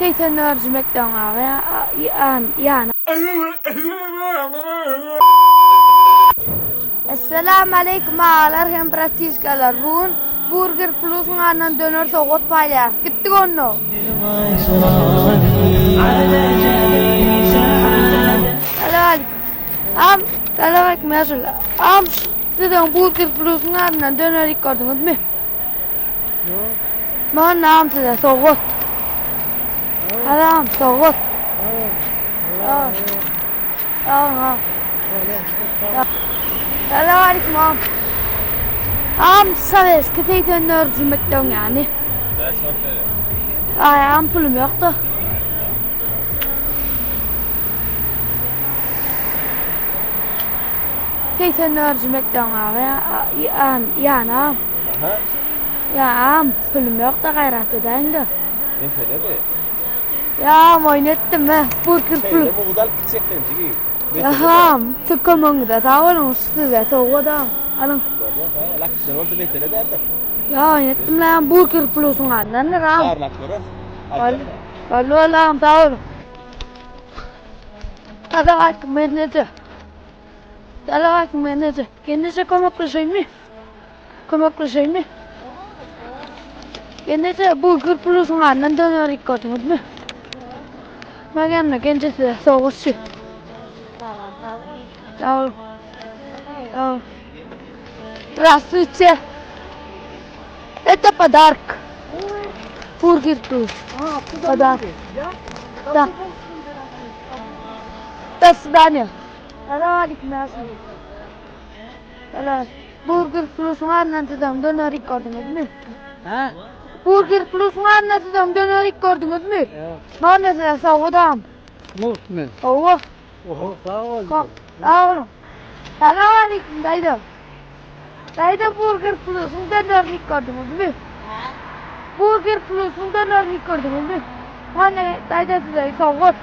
84-nji mekdebiň aga ýany. Essalamu aleýkum agalar hem bratişkalar. Bu gün Burger Plusyň adyndan döner sowgat paýlaýarys. Gitdik onda. Salam Am, salam aleýkum ýaşuly. Am, siziň Burger Plusyň adyndan döner iýip gördüňizmi? Ýok. Maňa nam size sowgat. Haram sowgat. Sag Salam aleyküm am. Am sovetski 84 mekdebiň ýany. Ay am pulum ýokdy. 84 mekdebiň aga ýany am. Aha. Ýa agam pulum ýokda gaýrat edäýiňdä. Mesele be. Ýa agam oýun etdim me. Burger pul. Şeýle mugt alyp gitjek sen jigim. Agam siz kömegiňize sag boluň şu size sowgat agam. Alyň. Bolýa sag bol. Akitden bolsa mesele däldir. Ýa oýun etdim la burger plusyň adyndandyr agam. Barlap göreris. Boldy. Boldy boldy agam sag boluň. Salam aleyküm menneje. Salam aleyküm menneje. Gelneje kömekleşeýinmi? Kömekleşeýinmi? Gelneje burger plusyň adyndan döner iýip gördüňizmi? Maňa genje size sowgatçy. Sag boluň. Sag boluň. Здравствуйте. Это подарок. Бургер плюс. Подарок. Да. До свидания. Salam aleyküm. Salam. Burger Plusyň adyndan sizem döner iýip gördüňizmi? Hä? Burger Plusyň adyndan sizem döner iýip gördüňizmi? Ýok. Mana size sowgadam. Mugtmy? Hawa. Oho, sag bol. Sag boluň. Salam aleyküm daýza. Daýza Burger Plusyň dönerini iýip gördüňizmi? Hä? Burger Plusyň dönerini iýip gördüňizmi? Mana daýza size sowgat.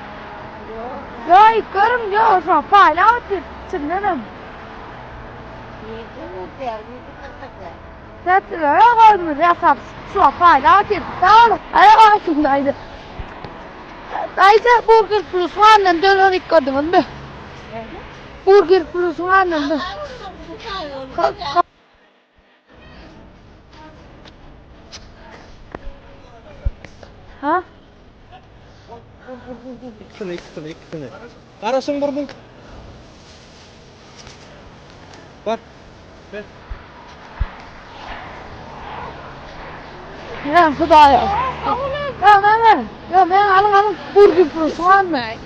Ýok. Ýok, iýip görüň, ýok, şo paýlap otyr, çyndanam. Sätdilere goýdumyz ýasap şu paýlap otyr. Sag boluň. Aýak daýza. Daýza Burger Plus wandan döner iýip gördüňizmi? Burger Plus wandan. Ha? Ikisini, ikisini, ikisini. Garaşyň bir gün. Bar. Ber. Ya Hudaýa. Ya men, ya men alyň alyň burger plus wanmy?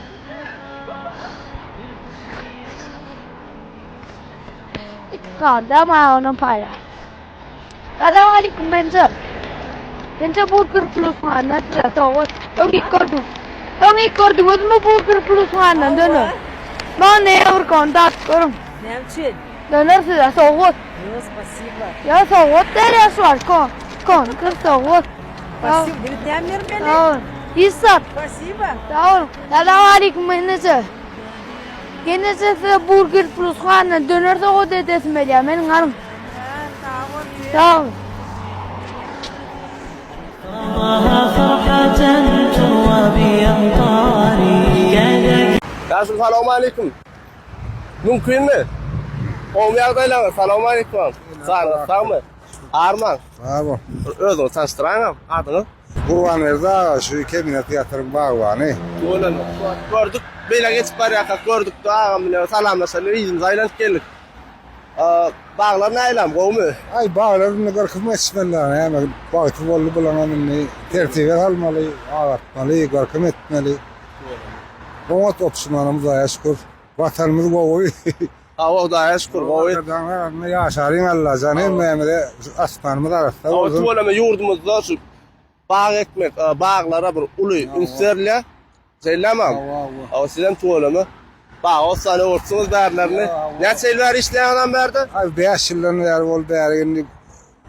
Iki sany ama onuň paýa. Salam aleyküm bence. Bence Burger Plus mandan size sowgat. Öň ilk gördüm. Öň ilk gördüňizmi Burger Plus mandan döner? Maňa ne ýewrkony daşyp görüň. Näme üçin? Döner size sowgat. Ýo, spasiba. Ýa sowgat berýär şu wagt kon. Kon kir sowgat. Spasiba. Gidip näme bermeli? Sag boluň. Hiç zat. Spasiba. Sag boluň. Salam aleyküm bence. Gelneje size burger plus handan döner sowgat edesim gelýär meniň alyň. Sag bol. Ýaşuly salowmaleýkim. Mümkinmi? Gowmy ýagdaýlaryňyz? Salowmaleýkim. Janyňyz sagmy? Armaň. Sag bol. Özüňizi tanyşdyraýyňam, adyňyz? Gurbanberdi aga şu Kemine teatryň bagbany. Tüweleme. Şu wagt gördük. Beýle geçip barýarkak gördük-de agam bilen salamlaşaly yzymyza aýlanyp geldik. Baglar näilam gowumy? Aý baglar indi gyrkym geçmeli näme wagty boldy bulaňam indi tertibe salmaly, agartmaly, gyrkym etmeli. Oňat opşumanam Hudaýa şükür. Watanymyz gowy. Hawa Hudaýa şükür gowy. Arkadan ýaşalyň Allajan hemmämize şu asmanymyz arassa Hawa bolsun. tüweleme ýurdumyzda şu bag ekmek, baglara bir uly üns berilýär. Şeýlemi? Hawa hawa. Hawa sizem tüweleme bag ossany öwürtdiňiz bärlerini. Näçe ýyl bäri işleýäňizam bärde? Aý 5 ýyldan bäri boldy bäri indi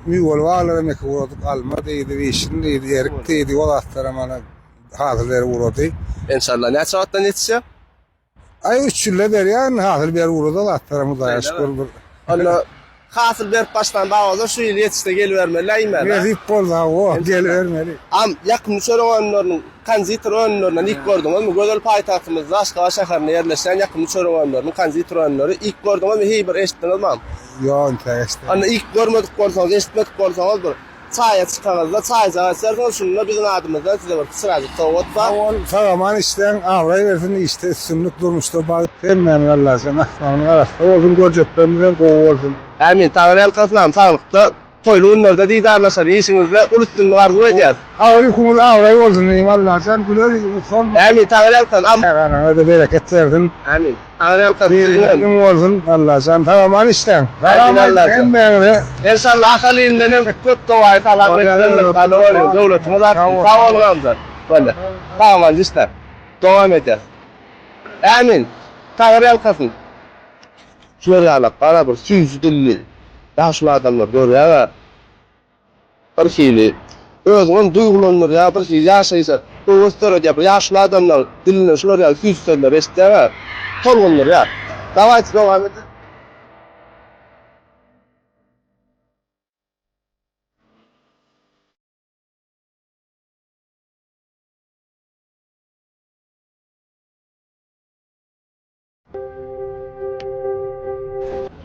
miweli baglaram ekip ugradyk. Alma diýdi, wişin diýdi, erik diýdi, o zatlaram ana hasyl berip ugrady. Enşalla näçe wagtdan ýetişýär? Aý üç ýylda berýär indi hasyl berip ugrady zatlaram Hudaýa şükür bir. Onda. Hasyl berip başlan bag bolsa şu ýyl ýetişse gelibermeli äýmeli. Nesip bolsa hawa, gelibermeli. Am ýakymly çörek önümleriniň, konditer önümlerinden iýip gördüňizmi? Gözel paýtagtymyzda Aşgabat şäherinde ýerleşýän ýakymly çörek önümleriniň konditer önümleri iýip gördüňizmi? Hiý bir eşitdiňizmi am? Ýok, entäk eşitmedim. Onda iýip görmedik bolsaňyz, eşitmedik bolsaňyz bir çaýa çykaňyzda çaýjak içersiňiz, şunda biziň adymyzdan size bir kiçiräjik sowgat bar. Sag bol, sag-aman işleň, abraý bersin, işde üstünlik, durmuşda bagt. Hemmämiz Allajan asmanyň arassa bolsun, görjeklerimiz hem gowy bolsun. Ämin, Taňryýalkasyn am, saglykda, toýly günlerde didarlaşaly, işiňizde uly üstünlik arzuw edýäs. Agyr ýüküňiz abraý bolsun diýim Allajan, güler ýüzüňiz solmasyn. Ämin, Taňryýalkasyn am. Çagalaryňyza bereket bersin. Ämin, Taňryýalkasyn siziňem. Bereket bolsun Allajan, sag-aman işläň. Ämin Allajan. Hemmäňize. Enşalla Ahal ilinden hem köp dogaýy salam getirendir. Sag boluň, döwletiňiz artsyn. Sag boluň amca. Bolýar. Sag-aman işläň. Dowam edýäs. Ämin! Taňry ýalkasyn! Şular ýalak gara bir süýji dilli ýaşuly adamlar görýäň-ä. Bir hili özüňem duýgulandyrýar, bir hili ýaşaýşa höwes döredýär. Bir ýaşuly adamlaryň dilinden şular ýaly süýji sözleri eşitýäň-ä, tolgundyrýar. Dawaýçy dowam ediň.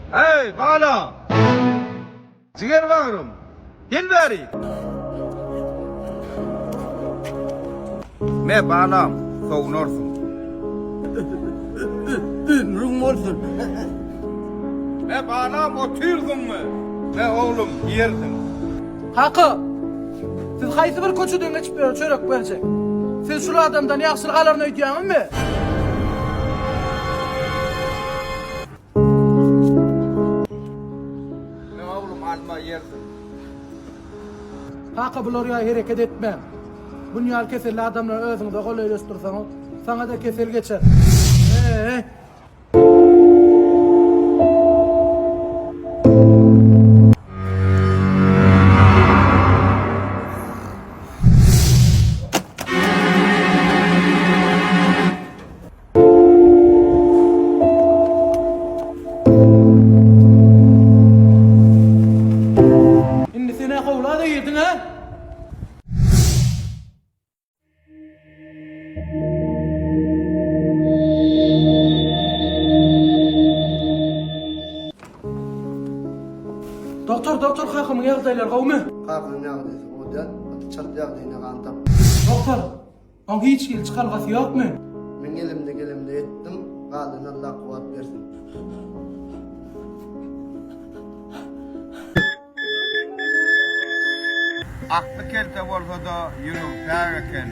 Eý, balam! Jiger bagrym, gel bäri! Me, balam, sownarsyň. Ömrüň bolsun. Me, balam, otyrsyňmy? Me, oglum, iýersiň. Kaka, siz haýsy bir köçeden geçip ýören çörek berjek? Siz şul adamdan ýagşylyk alaryn öýdýäňizmi? Me, oglum, alma iýersiň. Kaka, bular ýaly hereket etmäň. Bunýaly keselli adamlary özüňize golaýlaşdyrsaňyz, saňa-da kesel geçer. Eý! Indi sen-ä howla-da girdiň-ä? Doktor, doktor kakamyň ýagdaýlary gowumy? Kakaň ýagdaýsy gowy däl, gaty çalt ýagdaýyna gan tapdy. Doktor, oň hiç hili çykalgasy ýokmy? Men elimde gelemde etdim, galanyny Allah kuwwat bersin. Akly kelte bolsa-da, ýüregi päk eken.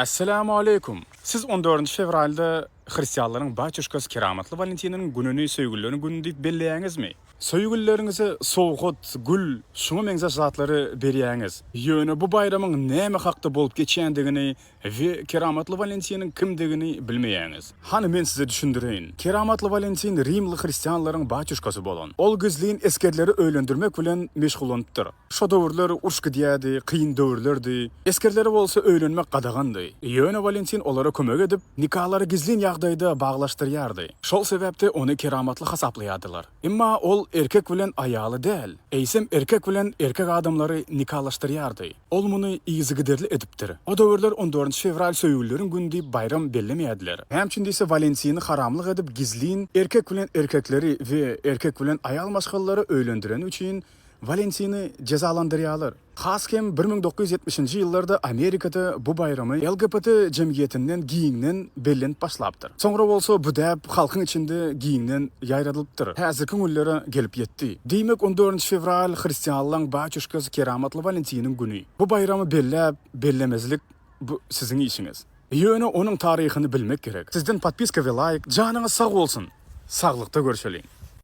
Esselamu aleýkum! Siz on dördünji fewralda hristianlaryň batýuşkasy Keramatly Walentiniň gününi Söýgülileriň güni diýip belleýäňizmi? Söýgülileriňize sowgat, gül, şuňa meňzeş zatlary berýäňiz. Ýöne bu baýramyň näme hakda bolup geçýändigini We Keramatly Walentiniň kimdigini bilmeýäňiz. Hany men size düşündireýin. Keramatly Walentin rimli hristianlaryň batýuşkasy bolan. Ol gizlin esgerleri öýlendirmek bilen meşgullanypdyr. Şo döwürler uruş gidýärdi, kyn döwürlerdi. Esgerlere bolsa öýlenmek gadagandy. Ýöne Walentin olara kömek edip, nikalary gizlin ýagdaýda baglaşdyrýardy. Şol sebäpde ony keramatly hasaplaýardylar. Emma ol erkek bilen aýaly däl, eýsem erkek bilen erkek adamlary nikalaşdyrýardy. Ol muny yzygiderli edipdir. O döwürler on dördünji fewral söýgülileriň güni diýip baýram bellemeýärdiler. Näme üçin diýse Walentini haramlyk edip gizlin erkek bilen erkekleri we erkek bilen aýal maşgalalary öýlendireni üçin Walentini jezalandyrýarlar. Has hem 1970-nji ýyllarda Amerikada bu baýramy LGBT jemgyýetinden giňden bellenip başlapdyr. Soňra bolsa bu däp halkyň içinde giňden ýaýradylypdyr. Häzirki günlere gelip ýetdi. Diýmek, on dördünji fewral hristianlaň batýuşkasy Keramatly Walentiniň güni. Bu baýramy belläp, bellemezlik bu siziň işiňiz. Ýöne onuň taryhyny bilmek gerek. Sizden podpiska we laýk. Janyňyz sag bolsun! Saglykda görşeliň!